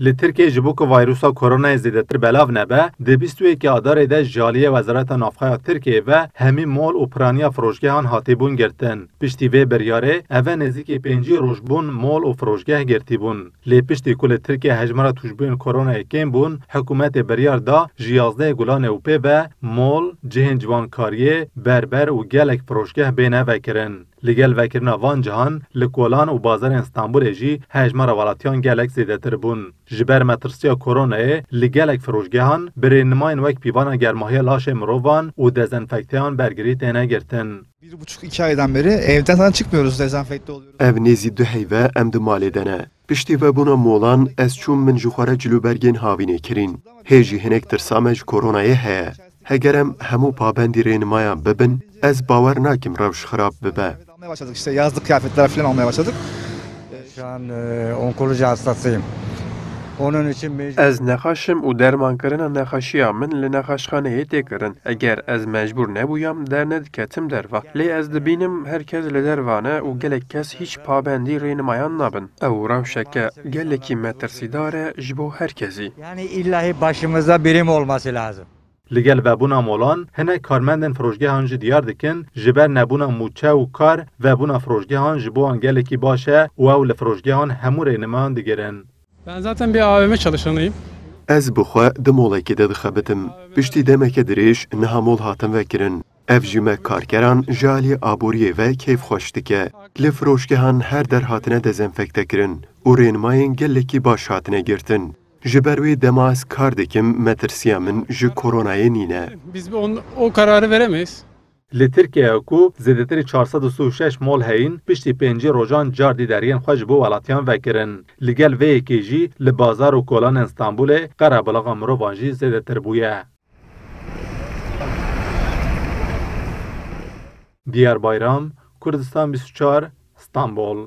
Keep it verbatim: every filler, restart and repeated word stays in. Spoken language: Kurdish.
Li Tirkiyeyê ji bo ku vayrusa koronayê zêdetir belav nebe, di bîst û yekê Adarê de ji aliyê Wezareta Navxwe ya Tirkiyeyê ve hemî mol û piraniya firoşgehan hatibûn girtin. Piştî vê biryarê, eve nêzîkî pêncî roj bûn mol û firoşgeh girtîbûn. Lê piştî ku li Tirkiyeyê hejmara tûşbûyên koronayê kêm bûn, hikûmetê biryar da ji yazdehê Gulanê û pê ve mol, cihên ciwankariyê, berber û gelek firoşgeh bêne vekirin. Li gel vekirina van cihan, li kolan û bazarên Stenbolê jî hejmara welatiyan gelek zêdetir bûn. Ji ber metirsiya koronayê li gelek firoşgehan bi rênimayên wek pîvana germahiya laşê mirovan û dezenfekteyan bergirî têne girtin. Bir buçuk, iki aydan beri evden zaten çıkmıyoruz, dezenfekte oluyoruz. Ev nêzî du heyve em di malê de ne. Piştî vebûna molan ez çûm min ji xwe re cilûbergên havînê kirîn. Hê jî hinek tirsa me ji koronayê heye. Heger em hemû pabendî rênimayan bibin, ez bawer nakim rewş xirab bibe. Almaya başladık işte, yazlık kıyafetler falan almaya başladık. Şu an e, onkoloji hastasıyım. Onun için mecbur. Ez nexaş im û dermankirina nexaşiya min li nexaşxaneyê tê kirin. Eger ez mecbûr nebûyam, dernediketim derva. Lê ez dibînim her kes li derva ne û gelek kes hîç pabendî rênimayan nabin. Ew rewşeke gelekî metirsîdar e ji bo her kesî. Yani illahi başımızda birim olması lazım. Li gel vebûna molan, hinek karmendên firoşgehan jî diyar dikin, ji ber nebûna mûçe û kar, vebûna firoşgehan ji bo wan gelekî baş e û ew li firoşgehan hemû rênimayan digirin. Ben zaten bir A V M çalışanıyım. Ez bi xwe di molekê de dixebitim. Piştî demeke dirêj niha mol hatin vekirin. Ev jî me karkeran ji aliyê aboriyê ve kêfxweş dike. Li firoşgehan her der hatine dezenfekte kirin û rênimayên gelekî baş hatine girtin. Ji ber wê dema ez kar dikim, metirsiya min ji koronayê nîne. Biz on, o kararı veremeyiz. Li Tirkiyeyê ku zêdetirî çar sed û sî û şeş mol heyîn, piştî pêncî rojan cardî deriyên xwe ji bo welatiyan vekirin. Li gel vê yekê jî li bazar û kolanên Stenbolê qerebalaxa mirovan jî zêdetir bûye. Diyar Bayram, Kurdistan bîst û çar, Stenbol.